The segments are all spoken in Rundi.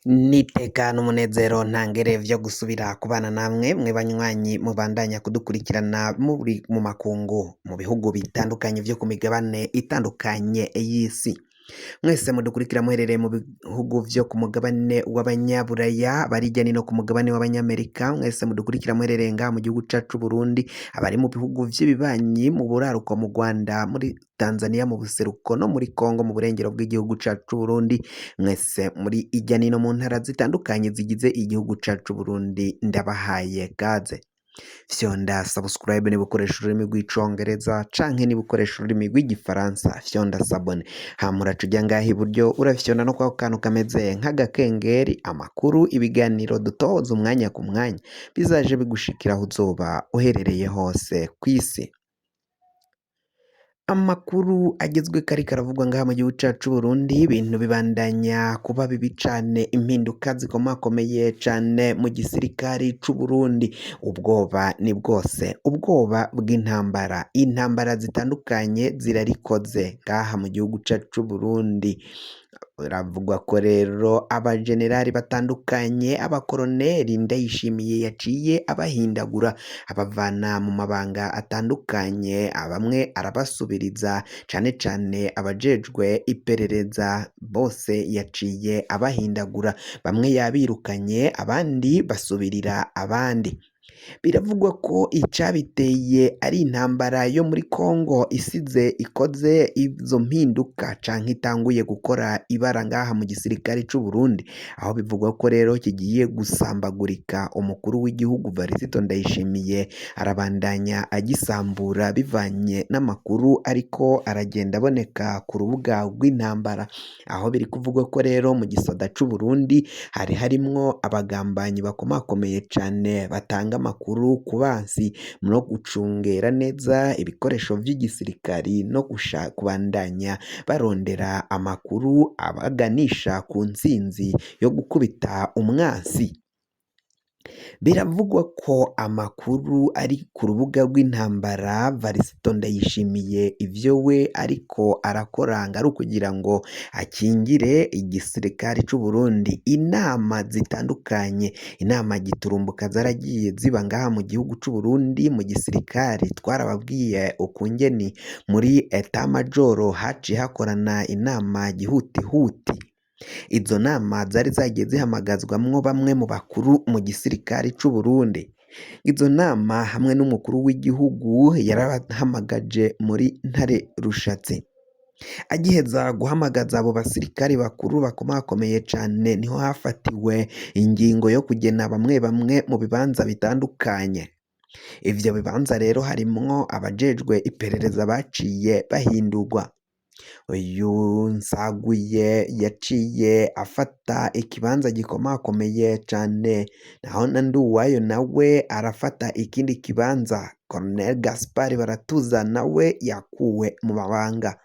N'iteka n'umunezero ntangere vyo gusubira kubana namwe mwe banywanyi mubandanya kudukurikirana muri mu makungu mu bihugu bitandukanye vyo ku migabane itandukanye y'isi. Mwese mudukurikira muherereye mu bihugu vyo ku mugabane w'abanyaburaya, abari hirya no ku mugabane w'abanyamerika, mwese mudukurikira muherereye ngaha mu gihugu cacu c'Uburundi, abari mu bihugu vy'ibibanyi mu buraruko mu Rwanda, muri Tanzania mu buseruko no muri Kongo mu burengero bw'igihugu cacu c'Uburundi, mwese muri irya nino mu ntara zitandukanye zigize igihugu cacu c'Uburundi, ndabahaye kaze. Fyonda subscribe niba ukoresha ururimi rw'icongereza canke niba ukoresha ururimi rw'igifaransa, fyonda s'abonner, hama uraca uja ngaha iburyo urafyonda no kwako kantu kameze nk'agakengeri. Amakuru, ibiganiro dutoza umwanya ku mwanya bizaje bigushikira aho uzoba uherereye hose kw'isi. Amakuru agezweko ariko aravugwa ngaha mu gihugu cacu c'Uburundi, ibintu bibandanya kuba bibi cane, impinduka zikomakomeye cane mu gisirikari c'Uburundi. Ubwoba ni bwose, ubwoba bw'intambara, intambara zitandukanye zirarikoze ngaha mu gihugu cacu c'Uburundi. Biravugwa ko rero abajenerali batandukanye, abakoroneri Ndayishimiye yaciye abahindagura, abavana mu mabanga atandukanye, bamwe arabasubiriza, cane cane abajejwe iperereza bose yaciye abahindagura, bamwe yabirukanye, abandi basubirira abandi. Biravugwa ko icabiteye ari intambara yo muri Kongo isize ikoze izo mpinduka canke itanguye gukora ibara ngaha mu gisirikare c'Uburundi, aho bivugwa ko rero kigiye gusambagurika. Umukuru w'igihugu Varisito Ndayishimiye arabandanya agisambura bivanye n'amakuru ariko aragenda aboneka ku rubuga rw'intambara, aho biri kuvugwa ko rero mu gisoda c'Uburundi hari harimwo abagambanyi bakomakomeye cane batanga amakuru ku bansi no gucungera neza ibikoresho vy'igisirikari no kubandanya barondera amakuru abaganisha ku ntsinzi yo gukubita umwansi. Biravugwa ko amakuru ari ku rubuga rw'intambara, Varisito Ndayishimiye ivyo we ariko arakora ngo ari ukugira ngo akingire igisirikare c'Uburundi. Inama zitandukanye, inama giturumbuka zaragiye ziba ngaha mu gihugu c'Uburundi mu gisirikare. Twarababwiye ukungeni muri état major haciye hakorana inama gihutihuti. Izo nama zari zagiye zihamagazwamwo bamwe mu bakuru mu gisirikare c'Uburundi. Izo nama hamwe n'umukuru w'igihugu yarabahamagaje muri Ntare Rushatsi. Agiheza guhamagaza abo basirikare bakuru bakomakomeye cane, niho hafatiwe ingingo yo kugena bamwe bamwe mu bibanza bitandukanye. Ivyo bibanza rero harimwo abajejwe iperereza baciye bahindurwa. Uyu Nsaguye yaciye afata ikibanza gikomakomeye cane, naho na Nduwayo nawe arafata ikindi kibanza. Colonel Gaspard Baratuza nawe yakuwe mu mabanga.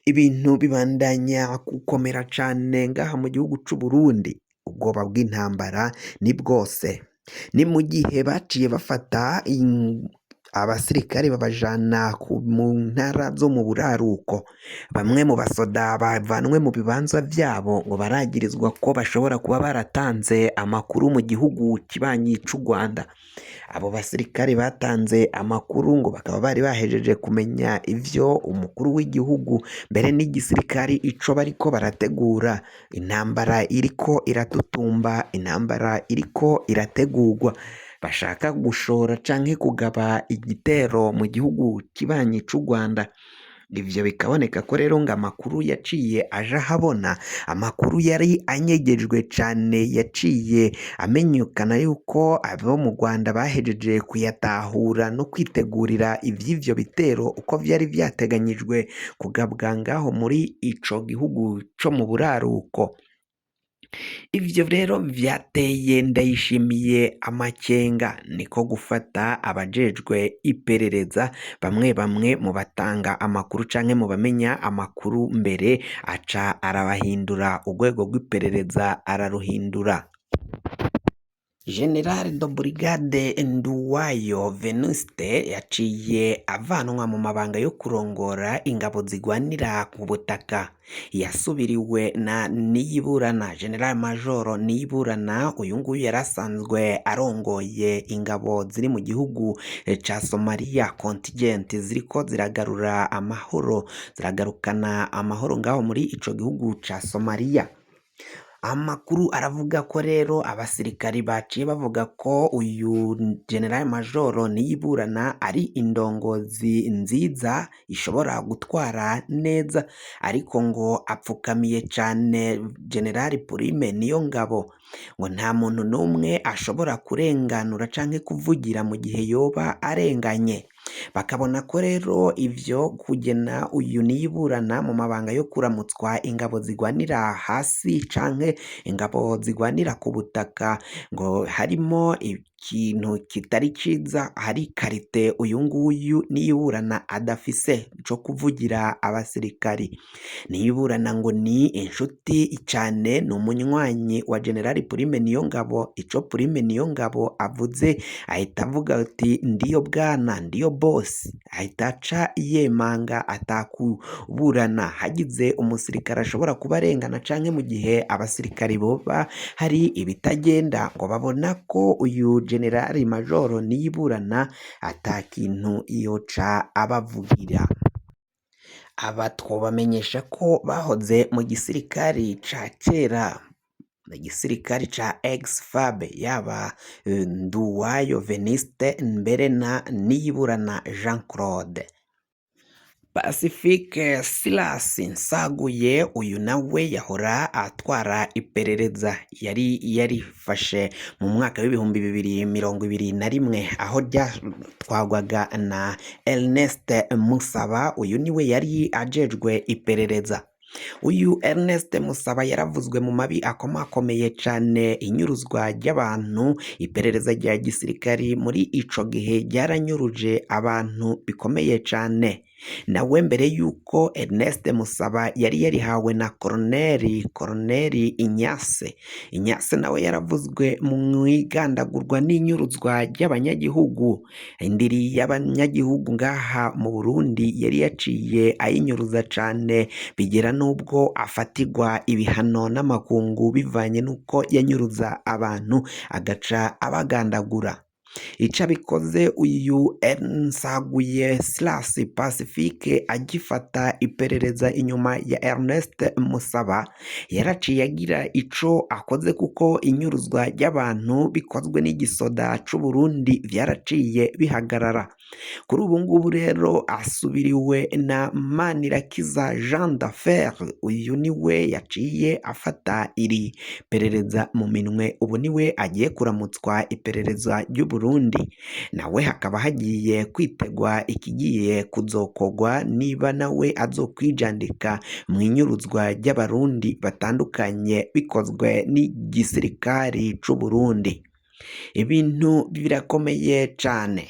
Ibintu bibandanya gukomera cane ngaha mu gihugu c'Uburundi, ubwoba bw'intambara ni bwose. Ni mu gihe baciye bafata abasirikare babajana mu ntara zo mu buraruko. Bamwe mu basoda bavanwe mu bibanza vyabo ngo baragirizwa ko bashobora kuba baratanze amakuru mu gihugu kibanyi c'u Rwanda. Abo basirikare batanze amakuru ngo bakaba bari bahejeje kumenya ivyo umukuru w'igihugu mbere n'igisirikare ico bariko barategura. Intambara iriko iratutumba, intambara iriko irategurwa, bashaka gushora canke kugaba igitero mu gihugu kibanyi c'u Rwanda. Ivyo bikaboneka ko rero ngo amakuru yaciye aja ahabona, amakuru yari anyegejwe cane yaciye amenyekana yuko abo mu Rwanda bahejeje kuyatahura no kwitegurira ivy'ivyo bitero uko vyari vyateganyijwe kugabwa ngaho muri ico gihugu co mu buraruko. Ivyo rero vyateye Ndayishimiye amakenga, niko gufata abajejwe iperereza bamwe bamwe mu batanga amakuru canke mu bamenya amakuru mbere, aca arabahindura, urwego rw'iperereza araruhindura. General de Brigade Nduwayo Venuste yaciye avanwa mu mabanga yo kurongora ingabo zigwanira ku butaka, yasubiriwe na Niyiburana, General Major Niyiburana. Uyu nguyu yari asanzwe arongoye ingabo ziri mu gihugu ca Somalia, contingent ziriko ziragarura amahoro, ziragarukana amahoro ngaho muri ico gihugu ca Somalia. Amakuru aravuga ko rero abasirikari baciye bavuga ko uyu General Major Niyiburana ari indongozi nziza ishobora gutwara neza, ariko ngo apfukamiye cane General Prime Niyongabo, ngo nta muntu n'umwe ashobora kurenganura canke kuvugira mu gihe yoba arenganye. Bakabona ko rero ivyo kugena uyu Niyiburana mu mabanga yo kuramutswa ingabo zigwanira hasi canke ingabo zigwanira ku butaka, ngo harimo ikintu kitari ciza, hari qualité uyu nguyu Niyiburana adafise co kuvugira abasirikari. Niyiburana ngo ni inshuti cane, ni umunywanyi wa General Prime Niyongabo. Ico Prime Niyongabo avuze ahita avuga ati ndiyo bwana, ndiyo boss, ahita aca yemanga atakuburana. Hagize umusirikare ashobora kuba arengana canke mu gihe abasirikari boba hari ibitagenda, ngo babona ko uyu General Major Niyiburana ata kintu yoca abavugira. Aba twobamenyesha ko bahoze mu gisirikari ca kera, mu gisirikari ca ex-FAB, yaba Nduwayo Veniste mbere na Niyiburana Jean Claude. Pacifique Silas Nsaguye, uyu nawe yahora atwara iperereza, yari yarifashe mu mwaka w'2021 aho ryatwagwaga na Ernest Musaba. Uyu niwe yari ajejwe iperereza. Uyu Ernest Musaba yaravuzwe mu mabi akomakomeye cane, inyuruzwa ry'abantu. Iperereza rya gisirikari muri ico gihe ryaranyuruje abantu bikomeye cane. Nawe mbere yuko Ernest Musaba yari yarihawe na Koroneri Inyase. Inyase nawe yaravuzwe mu igandagurwa n'inyuruzwa ry'abanyagihugu. Indiri y'abanyagihugu ngaha mu Burundi yari yaciye ayinyuruza cane, bigera n'ubwo afatirwa ibihano n'amakungu bivanye n'uko yanyuruza abantu agaca abagandagura. Ico abikoze, uyu Nsaguye Silas Pacifique agifata iperereza inyuma ya Ernest Musaba, yaraciye agira ico akoze, kuko inyuruzwa ry'abantu bikozwe n'igisoda c'u Burundi vyaraciye bihagarara. Kuri ubu ngubu rero asubiriwe na Manirakiza Jean d'Affaire. Uyu niwe yaciye afata iri perereza mu minwe, ubu niwe agiye kuramutswa iperereza ry'u Burundi. Nawe hakaba hagiye kwitegwa ikigiye kuzokogwa, niba nawe azokwijandika mu inyuruzwa ry'abarundi batandukanye bikozwe n'igisirikari c'u Burundi. Ibintu birakomeye cane.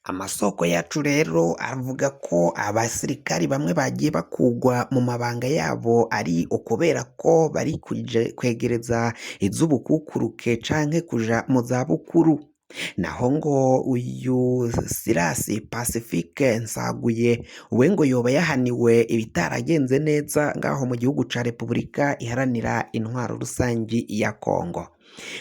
Amasoko yacu rero avuga ko abasirikari bamwe bagiye bakugwa mu mabanga yabo ari ukubera ko bari kwegereza iz'ubukukuruke canke kuja mu zabukuru. Naho ngo uyu Silas Pacifique Nsaguye we ngo yoba yahaniwe ibitaragenze neza ngaho mu gihugu ca Repubulika Iharanira Intwaro Rusangi ya Kongo.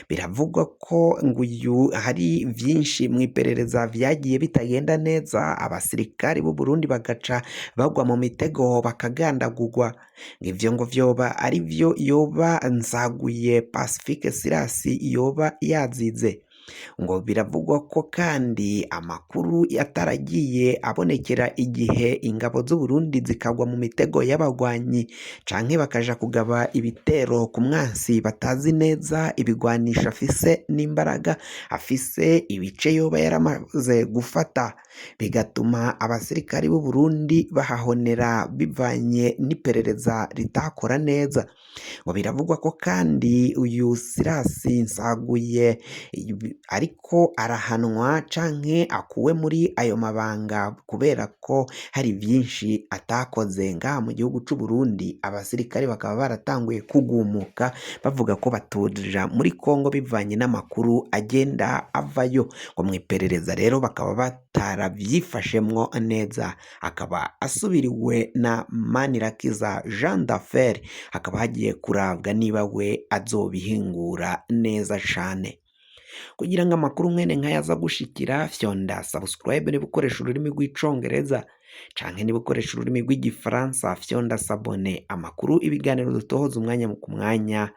Biravugwa ko ngo uyu hari vyinshi mu iperereza vyagiye bitagenda neza, abasirikari b'u Burundi bagaca bagwa mu mitego bakagandagurwa. Ivyo ngo vyoba ari vyo yoba Nsaguye Pacifique Silas yoba yazize. Ngo biravugwa ko kandi amakuru ataragiye abonekera igihe, ingabo z'u Burundi zikagwa mu mitego y'abagwanyi canke bakaja kugaba ibitero ku mwansi batazi neza ibigwanisho afise n'imbaraga afise, ibice yoba yaramaze gufata, bigatuma abasirikari b'u Burundi bahahonera bivanye n'iperereza ritakora neza. Ngo biravugwa ko kandi uyu Silas Nsaguye ariko arahanwa canke akuwe muri ayo mabanga kubera ko hari byinshi atakoze ngaha mu gihugu c'u Burundi. Abasirikare bakaba baratanguye kugumuka bavuga ko batoja muri Kongo bivanye n'amakuru agenda avayo, ngo mu iperereza rero bakaba bataravyifashemwo neza. Akaba asubiriwe na Manirakiza Jean d'Afer, hakaba hagiye kurabwa niba we azobihingura neza cane. Kugira ngo amakuru mwene nkaya aza gushikira, fyonda subscribe niba ukoresha ururimi rw'icongereza, canke niba ukoresha ururimi rw'igifaransa fyonda s'abonner. Amakuru, ibiganiro dutohoza umwanya ku mwanya.